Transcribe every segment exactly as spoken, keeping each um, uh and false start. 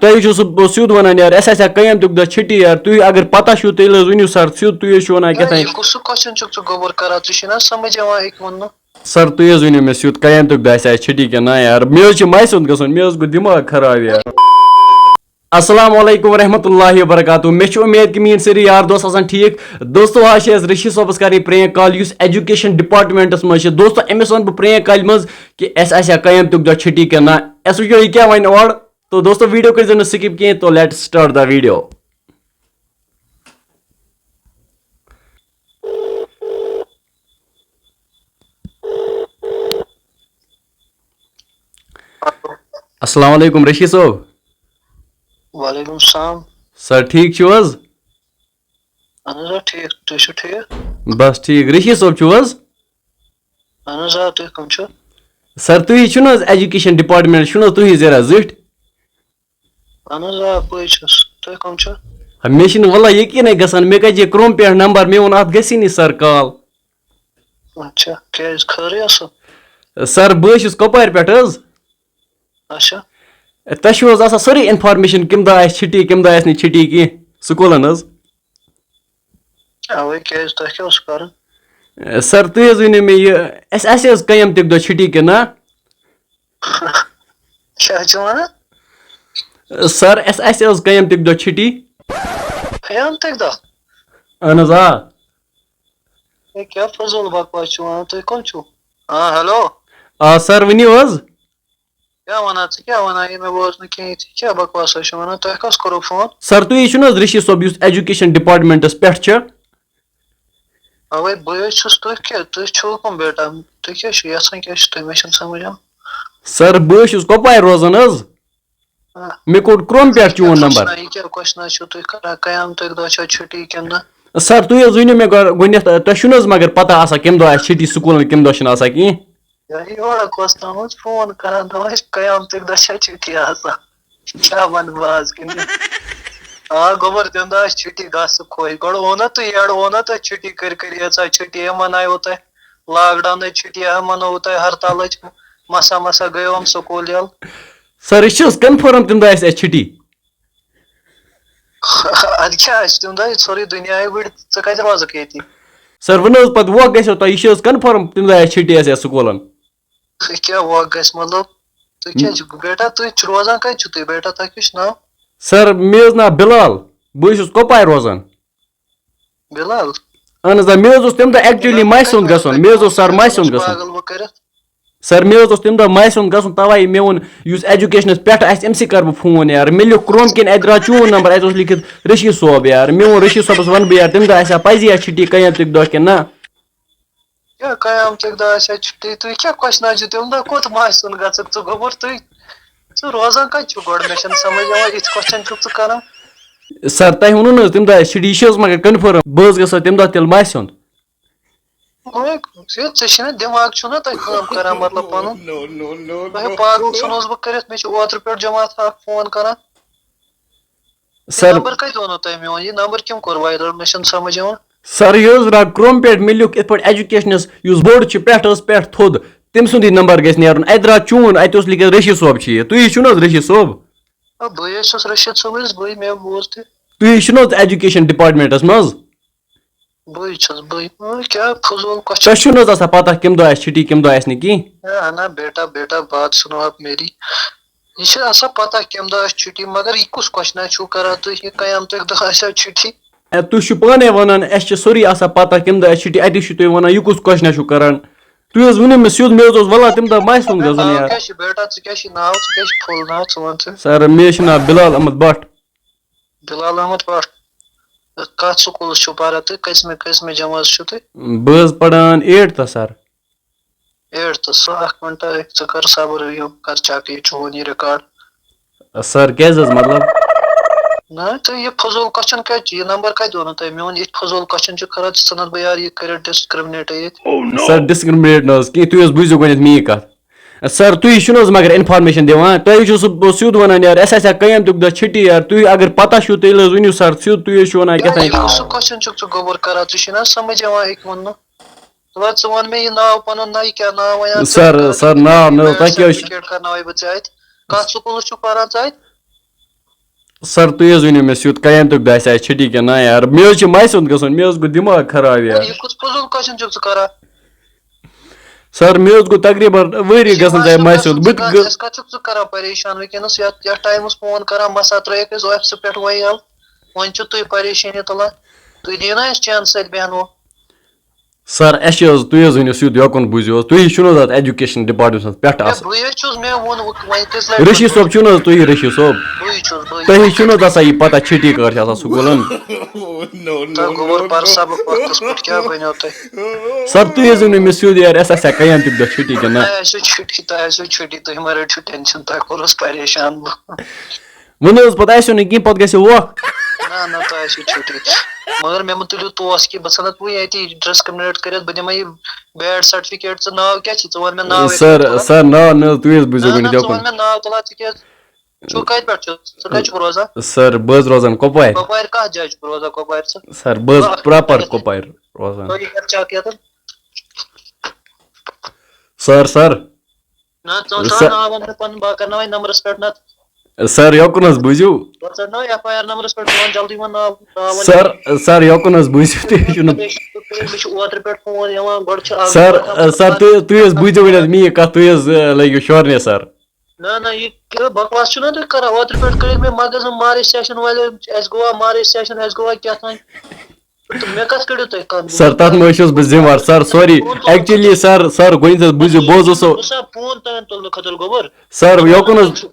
تۄہہِ چھُو سُہ بہٕ سیوٚد وَنان یار، اَسہِ آسہِ ہا قیامتُک دۄہ چھُٹی یار، تُہۍ اگر پَتہ چھُو تیٚلہِ حظ ؤنِو سَر سیوٚد، تُہۍ حظ چھِو وَنان کیٛاہ تام۔ یہِ کُس سُہ question چھُکھ ژٕ گوٚبُر کران؟ ژٕ چھُے نہ سمجھ یِوان أکۍ ووٚنُن؟ سَر، تُہۍ حظ ؤنِو مےٚ سیوٚد، قیامتُک دۄہ آسہِ اَسہِ چھُٹی کِنہٕ نہ یار؟ مےٚ حظ چھُ مایہِ سُنٛد گژھُن، مےٚ حظ گوٚو دٮ۪ماغ خراب یار۔ السلام علیکم ورحمۃ اللہ وبرکاتہ۔ مےٚ چھِ اُمید کہِ میٛٲنۍ سٲری یار دوس آسَن ٹھیٖک۔ دوستو، آز چھِ اَسہِ رشیٖد صٲبَس کَرٕنۍ prank call، یُس education departmentَس منٛز چھِ۔ دوستو، أمِس وَنہٕ بہٕ prank callہِ منٛز کہِ اَسہِ آسہِ ہا قیامتُک دۄہ چھُٹی کِنہٕ نہ۔ اَسہِ وٕچھو یہِ کیٛاہ وَنہِ اورٕ۔ تو دوستو، video کٔرۍزیو نہٕ skip کینٛہہ۔ تو let's start the video۔ السلام علیکم رشید صٲب۔ وعلیکم السلام۔ سر، ٹھیٖک چھِو حظ؟ اہن حظ، آ، ٹھیٖک، تُہۍ چھِو ٹھیٖک؟ بس ٹھیٖک۔ رشید صٲب چھِو حظ؟ اہن حظ، آ، تُہۍ کٕم چھِو؟ سر، تُہی چھِو نہٕ حظ education department، چھِو نہٕ حظ تُہی ذرا زٕٹھۍ؟ اہن حظ، آ، بٕے چھُس۔ تُہۍ کٕم چھِو؟ ہا، مےٚ چھِنہٕ واللہ یقیٖنٕے گژھان، مےٚ کَتہِ یہِ کرٛوم پٮ۪ٹھ نمبر، مےٚ ووٚن اَتھ گژھی نہٕ سر call۔ اچھا، کیٛازِ خٲرٕے اوسُم؟ سر، بہٕ حظ چھُس کۄپوارِ پٮ۪ٹھ حظ۔ اچھا۔ تۄہہِ چھُو حظ آسان سٲرٕے information کَمہِ دۄہ آسہِ چھُٹی، کَمہِ دۄہ آسہِ نہٕ چھُٹی کینٛہہ سکوٗلن حظ؟ اَوَے کیٛازِ، تۄہہِ کیٛاہ اوس کَرُن؟ سر، تُہۍ حظ ؤنِو مےٚ یہِ، اَسہِ آسہِ حظ قیامتٕکۍ دۄہ چھُٹی کِنہٕ نہ؟ کیٛاہ حظ چھِ وَنان؟ سر، اَسہِ آسہِ حظ قیامتٕکۍ دۄہ چھُٹی؟ قیامتٕکۍ دۄہ؟ اَہن حظ، آ۔ ہے، کیٛاہ فضوٗل بکواس چھِو وَنان؟ تُہۍ کٕم چھِو؟ ہاں، ہیلو۔ آ سر، ؤنِو حظ۔ کیٛاہ وَنان ژٕ؟ کیٛاہ وَنان؟ یہِ مےٚ بوز نہٕ کِہیٖنۍ۔ ژٕ کیٛاہ بکواسا چھُ وَنان؟ تۄہہِ کَس کوٚروٕ فون؟ سر، تُہی چھِو نہٕ حظ رشید صٲب، یُس education departmentس پٮ۪ٹھ چھُ؟ اَوَے بٕے حظ چھُس۔ تُہۍ کیٛاہ، تُہۍ چھِو کٕم بیٹا؟ تُہۍ کیٛاہ چھِو یَژھان، کیٛاہ چھِو تُہۍ؟ مےٚ چھُنہٕ سَمٕجھ یِوان۔ سر، بہٕ حظ چھُس کۄپوارِ روزان حظ۔ آ۔ مےٚ کوٚڑ کرٛوم پٮ۪ٹھ چون نمبر۔ یہِ کیٛاہ question چھِو تُہۍ کران؟ قیامتٕکۍ دۄہ چھا چھُٹی کِنہٕ نہ؟ سر، تُہۍ حظ ؤنِو مےٚ گۄڈٕ، گۄڈٕنٮ۪تھ، تۄہہِ چھُو نہٕ حظ مگر پتہ آسان کَمہِ دۄہ آسہِ چھُٹی سکوٗلن، کَمہِ دۄہ چھِنہٕ آسان کِہیٖنۍ؟ یہِ یورٕ کۄس تامَتھ فون کران، دَپان چھِ قیامتٕکۍ دۄہ چھا چھُٹی آسان؟ کیٛاہ وَنہٕ بہٕ آز کِنہٕ؟ آ، گوٚبُر، تَمہِ دۄہ آسہِ چھُٹی، گژھ ژٕ خۄش۔ گۄڈٕ ووٚن نا تُہۍ یَڈٕ، ووٚن نا تۄہہِ چھُٹی کٔرۍ کٔرۍ ییٖژاہ چھُٹی، یہِ مَنایو تۄہہِ lockdownٕچ چھُٹی، یہِ مَنووُ تۄہہِ ہرتالٕچ، مسا مسا گٔیو یِم سکوٗل یَلہٕ۔ سر، أسۍ چھِ حظ confirm تَمہِ دۄہ آسہِ اَسہِ چھُٹی؟ اَدٕ کیٛاہ آسہِ تَمہِ دۄہ؟ یہِ ژھوٚرُے دُنیاہٕے وٕڑِ، ژٕ کَتہِ روزَکھ ییٚتی؟ سر، وۄنۍ حظ پَتہٕ وۄکھ گژھیو تۄہہِ، یہِ چھِ حظ confirm تَمہِ دۄہ آسہِ چھُٹی اَسہِ یَتھ سکوٗلَن؟ تُہۍ کیٛاہ وۄکھ گژھِ، مطلب، تُہۍ کیٛاہ چھِو، بیٹا، تُہۍ چھِو روزان کَتہِ چھِو تُہۍ، بیٹا، تۄہہِ کیٛاہ چھُ ناو؟ سر، مےٚ حظ ناو بِلال، بہٕ حظ چھُس کۄپوارِ روزان۔ بِلال؟ اہن حظ، آ، مےٚ حظ اوس تَمہِ دۄہ actually مَسہِ ہُنٛد گژھُن، مےٚ حظ اوس سر مَسہِ ہُنٛد گژھُن۔ پاگل وۄنۍ کٔرِتھ۔ سر، مےٚ حظ اوس تَمہِ دۄہ مَسہِ ہُنٛد گژھُن، تَوَے مےٚ ووٚن، یُس educationس پٮ۪ٹھ آسہِ، أمۍ سٕے کَرٕ بہٕ فون یار۔ مےٚ لیوٚکھ کرٛوم کِنۍ، اَتہِ درٛاو چون نمبر، اَتہِ اوس لیکھِتھ رشیٖد صٲب یار۔ مےٚ ووٚن رشیٖد صٲبَس وَنہٕ بہٕ یار، تَمہِ دۄہ آسہِ ہا پَزی آسہِ چھُٹی قیامتٕکۍ دۄہ کِنہٕ نہ؟ کیٛاہ قیامتٕکۍ دۄہ آسہِ ہا چھُٹی؟ تُہۍ کیٛاہ question چھِو؟ تَمہِ دۄہ کوٚت مَسہِ ہُنٛد گژھکھ ژٕ گوٚبُر؟ تُہۍ، ژٕ روزان کَتہِ چھُکھ گۄڈٕ؟ مےٚ چھَنہٕ سَمٕجھ یِوان، یِتھ question چھُکھ ژٕ کَران۔ سر، تۄہہِ ووٚنوُ نہٕ حظ تَمہِ دۄہ آسہِ چھُٹی، یہِ چھِ حظ مگر confirm، بہٕ حظ گژھٕ ہا تَمہِ دۄہ تیٚلہِ مَسہِ ہُنٛد۔ وۄنۍ، یہِ ژےٚ چھُنہ دٮ۪ماغ چھُنہ تۄہہِ کٲم کران، مطلب، پنُن؟ تۄہہِ پاگل ژھٕنوس بہٕ کٔرِتھ، مےٚ چھُ اوترٕ پٮ۪ٹھ جماعت اکھ فون کران۔ یہِ سر۔ نمبر کتہِ ووٚنوٕ تۄہہِ میون؟ یہِ نمبر کٔمۍ کوٚر viral؟ مےٚ چھُنہٕ سمجھ یِوان۔ سر، یہِ حظ درٛاو کرٛوم پٮ۪ٹھ، مےٚ لیوٚکھ یِتھ پٲٹھۍ educationس یُس بوٚڑ چھُ پٮ۪ٹھ حظ پٮ۪ٹھ تھوٚد، تٔمۍ سُنٛدُے نمبر گژھِ نیرُن۔ اَتہِ درٛاو چون، اَتہِ اوس لیکھِتھ رشیٖد صٲب چھُ یہِ۔ تُہی چھُو نہٕ حظ رشیٖد صٲب؟ آ، بٕے حظ چھُس رشیٖد صٲب حظ، بٕے، مےٚ بوٗز تہِ۔ تُہی چھِو نہٕ حظ education departmentس منٛز؟ بٕے چھُس، بٕے۔ وۄنۍ کیٛاہ فضوٗل question؟ تۄہہِ چھُو نہٕ حظ آسان پتہ کَمہِ دۄہ آسہِ چھُٹی، کَمہِ دۄہ آسہِ نہٕ کِہیٖنۍ؟ ہے، اَنا بیٹا، بیٹا، بات سُنو آپ میری۔ یہِ چھِ آسان پتہ کَمہِ دۄہ آسہِ چھُٹی، مگر یہِ کُس question چھُو کران تُہۍ؟ یہِ قیامتٕکۍ دۄہ آسیٛا چھُٹی؟ اے، تُہۍ چھِو پانَے وَنان، اَسہِ چھِ سورُے آسان پتہ کَمہِ دۄہ آسہِ چھُٹی، اَتہِ چھِو تُہۍ وَنان، یہِ کُس question چھُو کران؟ تُہۍ حظ ؤنِو مےٚ سیوٚد، مےٚ حظ اوس وَلہ تَمہِ دۄہ مَسہِ ہُنٛد گژھُن ناو یار۔ کیٛاہ چھُ بیٹا؟ ژٕ کیٛاہ چھُے ناو؟ ژٕ کیٛاہ چھُے full ناو؟ ژٕ وَن ژٕ۔ سر، مےٚ حظ چھُ ناو بِلال احمد بٹ۔ بِلال احمد بٹ۔ کَتھ سکوٗلَس چھُو پَران تُہۍ؟ کٔژمہِ، کٔژمہِ جمٲژ چھُو تُہۍ؟ بہٕ حظ پَران eighth سر۔ Eighth۔ سُہ اَکھ مِنٹا، أکۍ ژٕ کَر صبر، یہِ کَر check یہِ چون یہِ record۔ سر، کیٛازِ حظ، مطلب؟ نہ، تُہۍ یہِ فضوٗل question کَتہِ چھِ؟ یہِ نمبر کَتہِ ووٚنوٕ تۄہہِ میون؟ یِتھۍ فضوٗل question چھِ کَران، ژٕ ژھٕنَکھ بہٕ یار یہِ کٔرِتھ discriminate ییٚتہِ۔ سر، discriminate نہ حظ کِہیٖنۍ، تُہۍ حظ بوٗزِو گۄڈٕنٮ۪تھ میٛٲنۍ کَتھ۔ سر، تُہۍ چھِو نہٕ حظ مگر information دِوان؟ تۄہہِ حظ چھُو سُہ، بہٕ سیوٚد وَنان یار، اَسہِ آسہِ ہا قیامتُک دۄہ چھُٹی یار۔ تُہۍ اگر پَتہ چھُو، تیٚلہِ حظ ؤنِو سر سیوٚد، تُہۍ حظ چھِو وَنان کیٛاہ تام۔ یہِ کُس سُہ question چھُکھ ژٕ گوٚبُر کران؟ ژےٚ چھُے نہ سمجھ یِوان أکۍ ووٚنمُت؟ دَپان ژٕ وَن مےٚ یہِ ناو پَنُن، نہ یہِ کیٛاہ ناو وَنان ژٕ؟ سر، سر، ناو نہٕ حظ، تۄہہِ کیٛاہ حظ چھُ؟ Certificate کرناوَے بہٕ ژےٚ اَتہِ۔ کَتھ سکوٗلَس چھُکھ پَران ژٕ اَتہِ؟ سر، تُہۍ حظ ؤنِو مےٚ سیوٚد، قیامتُک دۄہ آسہِ اَسہِ چھُٹی کِنہٕ نہ یار؟ مےٚ حظ چھِ ماسہِ ہُنٛد گژھُن، مےٚ حظ گوٚو دٮ۪ماغ خراب یار۔ یہِ کُس فضوٗل question چھُکھ ژٕ کران؟ سر، مےٚ حظ گوٚو تقریٖباً ؤری گژھن ژےٚ ماسہِ ہُنٛد۔ بہٕ تہِ گٔ- أسۍ کَتھ چھُکھ ژٕ کران پریشان وٕنکیٚنَس؟ یَتھ یَتھ ٹایمَس فون کران، مسا ترٛٲیِکھ أسۍ office پٮ۪ٹھ وۄنۍ یَلہٕ۔ وۄنۍ چھُ تُہۍ پریشٲنی تُلان۔ تُہۍ دِیِو نا اَسہِ چانسہٕ اَتہِ بیٚہنو۔ سر، اَسہِ چھِ حظ، تُہۍ حظ ؤنِو سیوٚد، یوکُن بوٗزِو حظ۔ تُہۍ چھِو نہٕ حظ اَتھ education departmentس پٮ۪ٹھ ہے، آسان؟ بٕے حظ چھُس، مےٚ ووٚن وۄنۍ تِژھ لَٹہِ رشیٖد صٲب چھُو نہٕ حظ تُہی رشیٖد صٲب؟ بٕے چھُس، بٕے۔ تۄہہِ چھُو نہٕ حظ آسان یہِ پتہ چھُٹی کر چھِ آسان سکوٗلن؟ تۄہہِ گوٚبُر پَرٕ سبق وقتَس پٮ۪ٹھ، کیٛاہ بَنیو تۄہہِ؟ سر، تُہۍ حظ ؤنِو مےٚ سیوٚد یار، اَسہِ آسہِ ہا قیامتُک دۄہ چھُٹی کِنہٕ نہ؟ ہے، اَسہِ چھُ چھُٹی، تۄہہِ آسیو چھُٹی، تُہۍ مہ رٔٹِو tension، تۄہہِ کوٚرُس پریشان بہٕ۔ وۄنۍ حظ پتہٕ آسیو نہٕ کِہیٖنۍ، پتہٕ گژھِ وقت۔ نہ، نہ، تۄہہِ آسیو چھُٹی۔ مگر مےٚ مہ تُلِو توس کہِ بہٕ ژھٕنَتھ وۄنۍ ییٚتی discriminate کٔرِتھ، بہٕ دِمَے یہِ bad certificate۔ ژٕ ناو کیٛاہ چھِ؟ ژٕ وَن مےٚ ناو ییٚتہِ سر، تُلان۔ سر، ناو نہ حظ، تُہۍ حظ بوٗزِو نہ، نہ، گۄڈٕنٮ۪تھ ژٕ یوکُن۔ وَن مےٚ ناو تُلان، ژٕ کیٛازِ چھُکھ کَتہِ پٮ۪ٹھ چھُکھ؟ ژٕ کَتہِ چھُکھ روزان؟ سر، بہٕ حظ روزان کۄپوارِ۔ کۄپوارِ کَتھ جایہِ چھُکھ روزان کۄپوارِ ژٕ؟ سر، بہٕ حظ proper کۄپوارِ روزان۔ تُہۍ کَر چیک یَتَن؟ سر، سر۔ نہ، ژٕ وَن سا سر۔ ناو وَن مےٚ پَنُن، بہٕ کَرناوَے نمبرَس پٮ۪ٹھ نَتہٕ۔ سر، یوکُن حظ بوٗزِو۔ وَن سا نہ، F I R نمبرَس پٮ۪ٹھ وَن جلدی وَن ناو، ناو وَن۔ سر، سر، یوکُن حظ بوٗزِو، تُہۍ چھِو نہٕ۔ مےٚ چھُ اوترٕ پٮ۪ٹھ فون یِوان، گۄڈٕ چھُ اَکھ سر، دۄہ سر، تُہۍ، تُہۍ حظ بوٗزِو وۄنۍ حظ میٛٲنۍ کَتھ، تُہۍ حظ، ٲ، لٲگِو شورنہِ سر۔ نہ، نہ، یہِ کیٛاہ بکواس چھُو نا تُہۍ کران؟ اوترٕ پٮ۪ٹھ کٔرِتھ مےٚ مغزم مارٕچ session والٮ۪ن، اَسہِ گوٚوا مارٕچ session، اَسہِ گوٚوا کیٛاہ تام۔ تہٕ مےٚ کَتھ کٔرِو تُہۍ کَتھ؟ سر، تَتھ منٛز چھُس بہٕ ذمہٕ وار، سر، sorry۔ Actually، سر، سر، گۄڈٕنٮ۪تھ حظ بوٗزِو، بہٕ حظ اوسُس۔ بہٕ سا فون تام تُلنہٕ خٲطرٕ گوٚبُر۔ سر، یوکُن حظ۔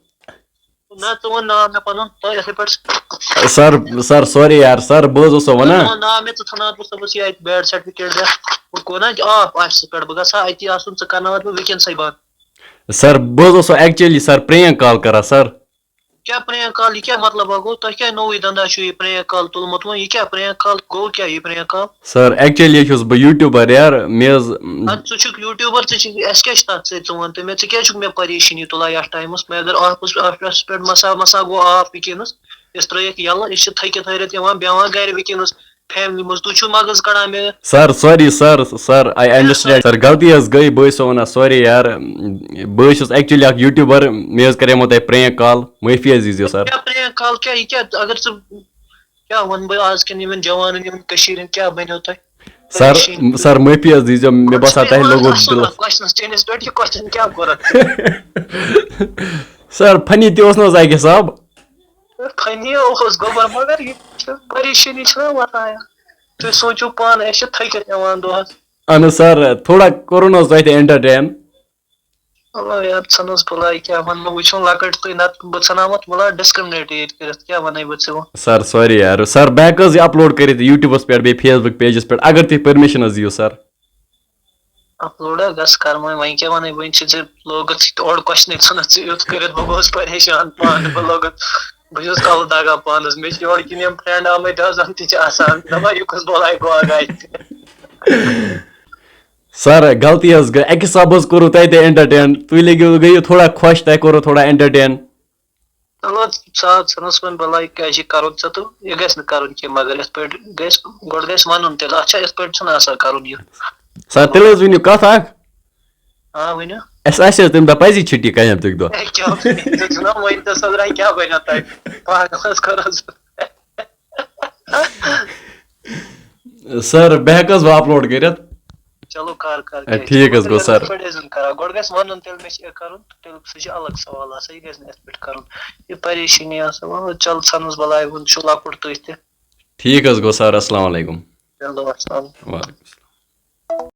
نہ، ژٕ وَن ناو مےٚ پَنُن، تۄہہِ یِتھَے پٲٹھۍ۔ سر، سر، sorry یار، سر، بہٕ حظ اوسو وَنان۔ ژٕ وَن ناو مےٚ، ژٕ ژھٕنان بہٕ صُبحَس یہِ اَتہِ bad certificate دِتھ۔ بہٕ گوٚو نہ آف officeس پٮ۪ٹھ، بہٕ گژھٕ ہا أتی آسُن، ژٕ کَرناوَتھ بہٕ وٕنکٮ۪نسٕے بنٛد۔ سر، بہٕ حظ اوسو actually سر prank call کران، سر۔ کیٛاہ prank call؟ یہِ کیٛاہ مطلب گوٚو؟ تۄہہِ کیٛاہ نوٚوُے دنٛدا چھُو یہِ prank call تُلمُت وۄنۍ؟ یہِ کیٛاہ prank call گوٚو؟ کیٛاہ یہِ prank call؟ سر، actually چھُس بہٕ YouTuber یار، مےٚ حظ۔ اَدٕ ژٕ چھُکھ YouTuber، ژٕ چھِ، اَسہِ کیٛاہ چھِ تَتھ سۭتۍ؟ ژٕ وَن تہٕ مےٚ، ژٕ کیٛازِ چھُکھ مےٚ پریشٲنی تُلان یَتھ ٹایمَس؟ مےٚ اگر office، officeس پٮ۪ٹھ مسا، مسا گوٚو آف وٕنکیٚنَس، أسۍ ترٛٲیِکھ یَلہٕ، أسۍ چھِ تھٔکِتھ ہٲرِتھ یِوان، بیٚہوان گَرِ وٕنکیٚنَس family منٛز۔ تُہۍ چھُو مغز کَڑان مےٚ۔ سر، sorry sir, sir, I understand۔ سر، غلطی حظ گٔے، بہٕ حظ چھُسو وَنان sorry یار۔ بہٕ حظ چھُس actually اَکھ YouTuber، مےٚ حظ کَریمو تۄہہِ prank call، معٲفی حظ دیٖزیو سر۔ کیٛاہ prank call؟ کیٛاہ یہِ کیٛاہ؟ اگر ژٕ، کیٛاہ وَنہٕ بہٕ آز کٮ۪ن یِمَن جوانَن، یِمَن کٔشیٖرِ ہِنٛدۍ کیٛاہ بَنیو تۄہہِ؟ سر، پریشٲنی۔ سر، معٲفی حظ دیٖزیو، مےٚ باسان تۄہہِ لوٚگوُ دِلَس۔ Questionس، چٲنِس پٮ۪ٹھ یہِ question کیٛاہ کوٚرُتھ؟ سر، funny تہِ اوس نہٕ حظ اَکہِ حساب؟ Funny اوس گوٚبُر، مگر یہِ چھِ پریشٲنی چھِنہ وۄتھان یار۔ تُہۍ سوٗنٛچِو پانہٕ، أسۍ چھِ تھٔکِتھ یِوان دۄہَس۔ اَہَن حظ سر، تھوڑا کوٚرُن حظ تۄہہِ تہِ entertain۔ چلو یار، ژھٕنُس بَلاے، کیٛاہ وَنہٕ بہٕ، وٕچھُن لۄکٕٹۍ تُہۍ، نَتہٕ بہٕ ژھٕنہٕ ہا وۄنۍ بَلاے discriminate ییٚتہِ کٔرِتھ، کیٛاہ وَنَے بہٕ ژےٚ وۄنۍ؟ سر، sorry یار۔ سر، بہٕ ہٮ۪کہٕ حظ یہِ upload کٔرِتھ YouTube پٮ۪ٹھ بیٚیہِ Facebook pageس پٮ۪ٹھ، اگر تُہۍ permission حظ دِیِو سر؟ Upload حظ گژھِ کَرُن وۄنۍ، وۄنۍ کیٛاہ وَنَے بہٕ، وۄنۍ چھِ ژےٚ لوگُتھ یہِ تہِ اورٕ questionٕے ژھٕنَتھ ژٕ یُتھ کٔرِتھ، بہٕ گوٚوُس پریشان پانہٕ، بہٕ لوگُتھ، بہٕ چھُس کَلہٕ دَگان پانَس، مےٚ چھِ یورٕ کِنۍ یِم friend آمٕتۍ آز، یِم تہِ چھِ اَسان، دَپان یہِ کُس بَلاے گوٚو اَتہِ۔ سر، غلطی حظ گٔے، اَکہِ حساب حظ کوٚروٕ تۄہہِ تہِ entertain، تُہۍ لٔگِو، گٔیِو تھوڑا خۄش، تۄہہِ کوٚروٕ تھوڑا entertain۔ چلو، ژٕ ژھٕنُس وۄنۍ بَلاے، کیٛاہ چھِ کَرُن ژےٚ تہٕ یہِ گژھِ نہٕ کَرُن کینٛہہ، مگر یِتھ پٲٹھۍ گژھِ، گۄڈٕ گژھِ وَنُن تیٚلہِ، اَتھ چھا یِتھ پٲٹھۍ چھُنہٕ آسان کَرُن یہِ۔ سر، تیٚلہِ حظ ؤنِو کَتھ اَکھ۔ آ، ؤنِو۔ اَسہِ آسہِ حظ تَمہِ دۄہ پَزی چھُٹی قیامتٕکۍ دۄہ؟ ہے، کیٛاہ وَنان؟ ژٕ چھُکھ نا وۄنۍ تہِ سۄدران، کیٛاہ بَنیو تۄہہِ؟ پاگل حظ کوٚر حظ۔ سر، بہٕ ہٮ۪کہٕ حظ وۄنۍ upload کٔرِتھ؟ چلو، کر، کر، اے، کیٛازِ ٹھیٖک حظ گوٚو، مگر سر۔ یِتھ پٲٹھۍ ٲسۍ زَن کران۔ گۄڈٕ گژھِ وَنُن، تیٚلہِ مےٚ چھِ یہِ کَرُن، تیٚلہِ سُہ چھُ الگ سوال آسان، یہِ گژھِ نہٕ یِتھ پٲٹھۍ کَرُن۔ یہِ پریشٲنی آسان، وَلہٕ، چل، ژھَنُس بَلاے، وۄنۍ چھُ لۄکُٹ تُہۍ تہِ۔ ٹھیٖک حظ گوٚو، سر۔ السلام علیکم۔ چلو، السلام۔ وعلیکم السلام۔